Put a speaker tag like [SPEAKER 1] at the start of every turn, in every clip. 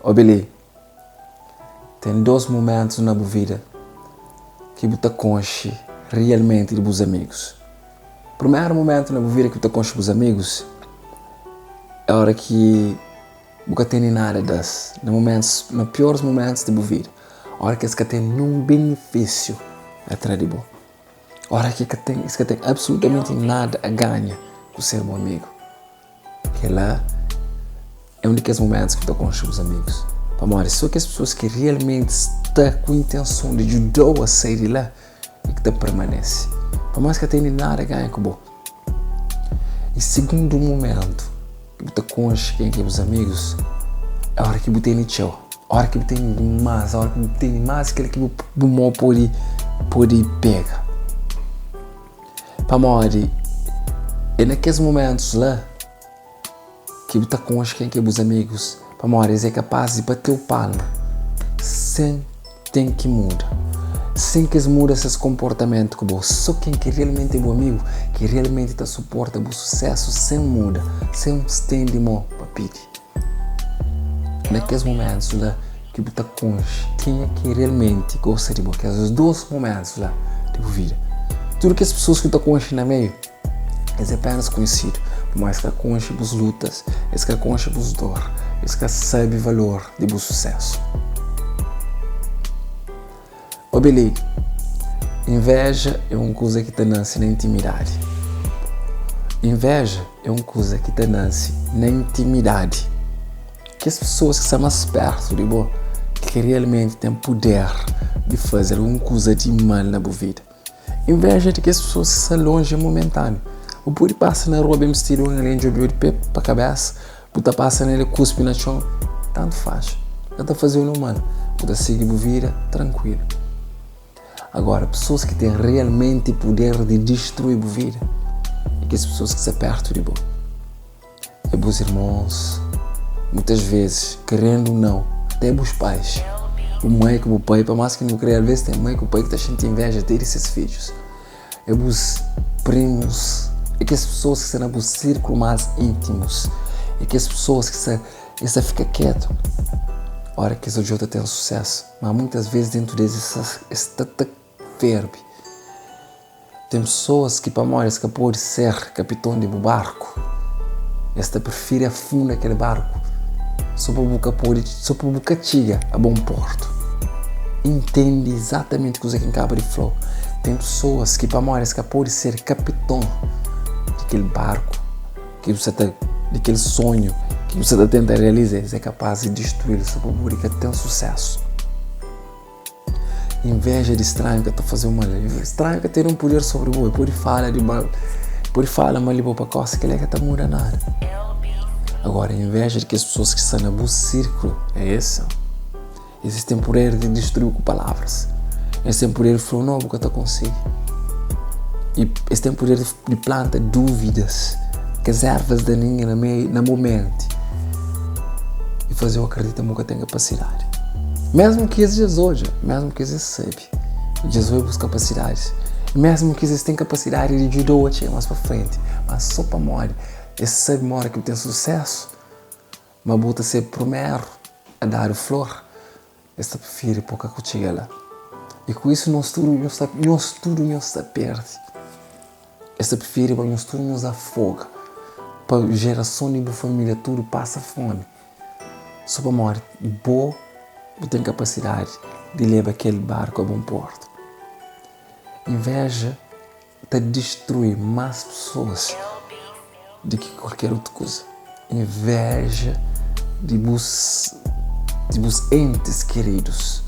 [SPEAKER 1] Obi li, ten dos mumentus na bu vida ki bu ta konxe rialmenti di bus amigus. Primeru mumentu na bu vida ki bu ta konxe bus amigus é ora ki bu ka tene nada das, na mumentus, na pioris mumentus di bu vida, ora ki es ka ten ninhun benefisiu atra di bo, ora ki ka ten, es ka ten absolutamenti nada a ganha ku ser bu amigu. Kel-la é un di kes momentus ki bu ta konxe bus amigus. Pamodi sô kes pesoas ki realmenti sta ku intenson di djuda-u a sai di la é ki ta permanese. Pamodi es ka tene nada ganha ku bo. I sigundu momentu ki bu ta konxe ken ki é bus amigus é óras ki bu tene txeu, óras ki bu tene dimás, óras ki bu tene más ki kel ki bu mô pode pega. Pamodi é na kes momentus la ki bu ta konxe ken ki é bus amigus, pamodi es é kapaz di bate-u palma sen ten ki muda, sen ki es muda ses konportamentu ku bo. Sô ken ki realmenti é bu amigu ki realmenti ta suporta bu susésu sen muda, sen stende mô pa pidi. Na kes momentus la ki bu ta konxe kenha ki realmenti gosta di bo, kes dos momentus la di bu vida. Tudu kes pesoas ki bu ta konxe na meiu, es é apenas konhesidu, pamodi es ka konxe bus lutas, es ka konxe bus dor, es ka sabe valor di bu susésu. Obi li, inveja é un kuza ki ta nase na intimidadi. Inveja é un kuza ki ta nase na intimidadi. Kes pesoas ki sta más pértu di bo ki realmenti ten puder di faze algun kuza di mal na bu vida. Inveja di kes pesoas ki sta lonji é momentáneu. Bu pode pasa na rua ben bistidu, un algen djobe-u di pé pa kabésa, Bu ta pasa na el kuspi na txon, tantu faz, ka ta faze-u no mal, bu ta sigi bu vida trankuilu. Agora, pesoas ki ten realmenti puder di distrui bu vida é kes pesoas ki sta pertu di bo, é bus irmons, muitas vezes, kerendu ou nau, até bus pais, bu mai ku bu pai, pa mas ki nu kre, alves ten mai ku pai ki ta xinti inveja até di ses fidjus. É bus primus, é kes pesoas ki sta na bu sirkulu más íntimus, é kes pesoas ki sta, es ta fika ketu óra ki es odja-u ta ten susésu. Má muitas vezes déntu di es, es sta ta ferbe. Ten pesoas ki pamodi es ka pode ser kapiton di bu barku, es ta prifiri afunda kel barku sô pa bu ka pode, sô pa bu ka txiga a bon portu. Intende izatamenti kuzê ki N kaba di fla-u. Ten pesoas ki pamodi es ka pode ser kapiton di kel barku ki bu sta ta, di kel sonhu ki bu sta ta tenta realiza, es é kapaz di distruí-l sô pa bu ka ten susésu. Inveja di stranhu ka ta faze-u mal. Stranhu ka ten un puder sobri bo. El pode fala di mal, pode fala mal di bo pa kosta, kel-la ka ta muda nada. Agora, inveja di kes pesoas ki sta na bu sirkulu é ese. Es ten puder di distrui-u ku palavras. Es ten puder di fla-u, no, bu ka ta konsigi. I es ten puder di planta dúvidas, kes ervas daninha na meiu, na bu menti i faze-u akredita ma bu ka ten kapasidadi. Mésmu ki es dja odja, mésmu ki es sabe, dja es odja bus kapasidadis, mésmu ki es ten kapasidadi di djuda-u a txiga más pa frenti, má sô pamodi es sabe ma óra ki bu ten susésu, ma bu ta ser primeru a dadu flor, es ta prifiri pô ka ku txiga la. I ku isu nos tudu nhos ta, nhos tudu nhos ta perde. Es ta prifiri pa nhos tudu nhos afoga, pa jerason di bu família tudu pasa fomi, sô pamodi bo bu ten kapasidadi di leba kel barku a bon portu. Inveja ta distrui más pesoas di ki kualker otu kuza. Inveja di bus di bus entis kiridus.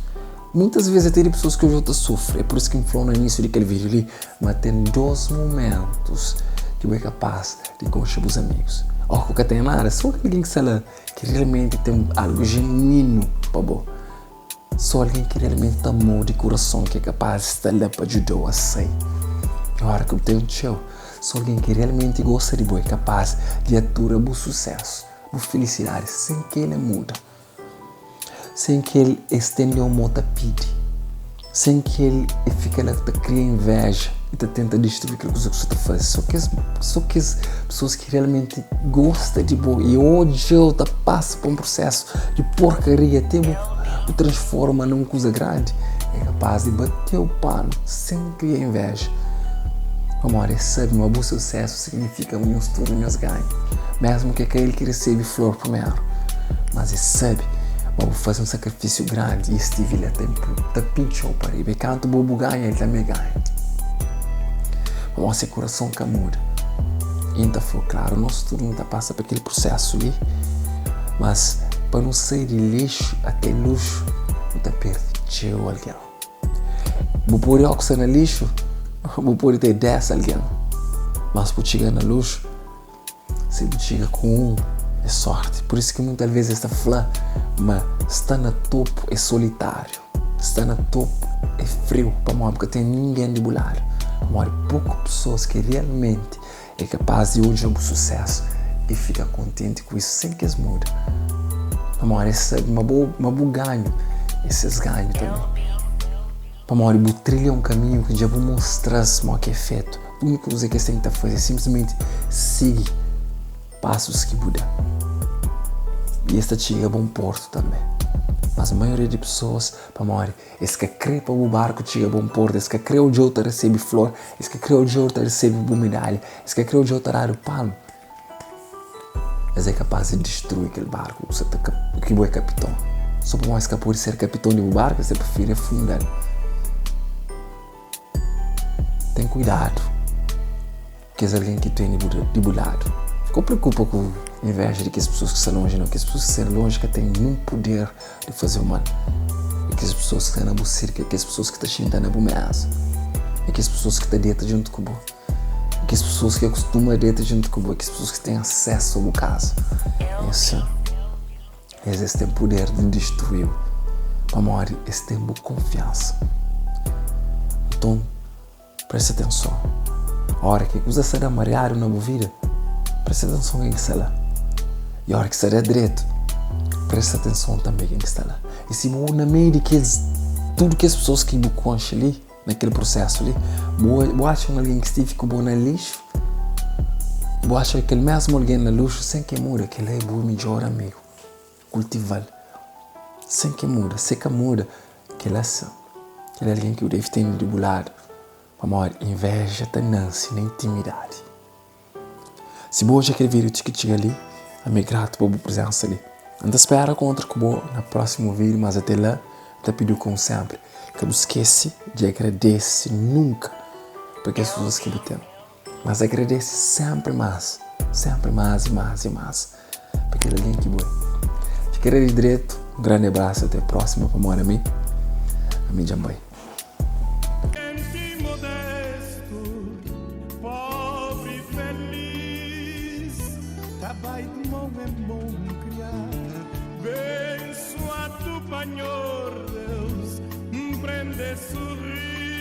[SPEAKER 1] Muitas vezes até di pesoas ki odja-u ta sufri. É pur isu ki N fla-u na inísiu di kel vídiu li ma ten dos mumentus ki bu é kapás di konxe bus amigus. Ó ku ka ten nada, sô algen ki sta la ki realmenti ten algu jenuínu pa bo. Sô algen ki realmenti ta ama-u di kurason ki é kapás di sta la pa djuda-u a sai. Óras ki bu ten txeu, sô algen ki realmenti gosta di bo é kapás di atura bu susésu, bu filisidadi sen ki el muda, sen ki el estende un mô ta pidi, sen ki el fika la ta kria invéja. i ta tenta distrui kel kuza ki bu sta ta faze. Sô kes sô kes pesoas ki realmenti gosta di bo i odja-u ta pasa pa un prusésu di porkaria te bu bu transforma na un kuza grandi, é kapás di bate-u panu sen kria inveja. Pamodi es sabe ma bu susésu signifika ma nhos tudu nhos ganha, mésmu ki é ka el ki resebe flor primeru. Mas es sabe ma bu faze un sakrifisiu grandi i es stivi la ta ta pintxa-u pa riba. I kantu bo bu ganha, el tanbê ganha. Pamodi se kurason ka muda. I N ta fla-u klaru, nos tudu nu ta pasa pa kel prusésu li, mas pa nu sai di lixu ate luxu, nu ta perde txeu algen. Bu pode óki sta na lixu, bu pode ter 10 algen, mas bu txiga na luxu, Si bu txiga ku un, é sórti. Pur isu ki muitas ves es ta fla ma sta na topu é solitáriu, sta na topu é friu, pamodi bu ka ten ningen di bu ladu. Pamodi poku pesoas ki realmenti é kapás di odja bu susésu i fika kontenti ku isu sen ki es muda. Pamodi es sabe ma bo ma bu ganhu é ses ganhu tanbê. Pamodi bu trilha un kaminhu ki dja bu mostra-s modi ki é fetu. Úniku kuza ki es ten ki ta faze é sinplismenti sigi pasus ki bu da. I es ta txiga bon portu tanbê. Mas maioria di pesoas, pamodi es ka krê pa bu barku txiga bon portu, es ka krê odja-u ta resebe flor, es ka krê odja-u ta resebe bu medalha, es ka krê odja-u ta dadu palmu, es é kapás di distrui kel barku ki bu sa ta ki bu é kapiton. Sô pamodi es ka pode ser kapiton di bu barku, es ta prifiri afunda-l. Ten kuidadu kes algen ki tene di bu ladu. Ka preokupa ku inveja di kes pessoas ki sta lonji, não. Kes pessoas ki sta lonji ka ten nenhun puder di faze-u mal. É kes pessoas ki sta na bu sirkulu, é kes pessoas ki ta xinta na bu mesa, é kes pessoas ki ta deta djuntu ku bo, é kes pessoas ki kustuma deta djuntu ku bo, é kes pessoas ki ten asesu a bu kaza. É asin. Es es ten puder di distrui-u pamodi es ten bu konfiansa. Nton, presta atenson. Óra ki kuza sta da mariadu na bu vida, presta atenson ken ki sta la. I óra ki sta da dretu, presta atenson tanbê ken ki sta la. I si bu na meiu di kes tudu kes pesoas ki bu konxe li, Na kel prusésu li, bu bu atxa un algen ki stivi ku bo na lixu, bu atxa kel mésmu algen na luxu sen ki e muda, kel-la é bu midjór amigu. Kultiva-l sen ki e muda. Si e ka muda, kel-la sin, kel-la é algen ki bu debe tene di bu ladu, pamodi invéja ta nase na intimidadi. Si bu odja kel vídiu ti ki txiga li, ami é gratu pa bu prezénsa li. N ta spera kontra ku bo na prósimu vídiu, mas ate la, N ta pidi-u komu sénpri, ka bu skese di agradese nunka pa kes kuzas ki bu ten, mas agradese sénpri más, sénpri más i más i más pa kel algen ki bu é. Fika rei di dretu, un grandi abrasu, ate prósima, pamodi ami, ami dja N bai.
[SPEAKER 2] Gente modesto, pobre feliz, ta bai de mão em mão criar, bençoado pa Nhor Deus, prende sorrir.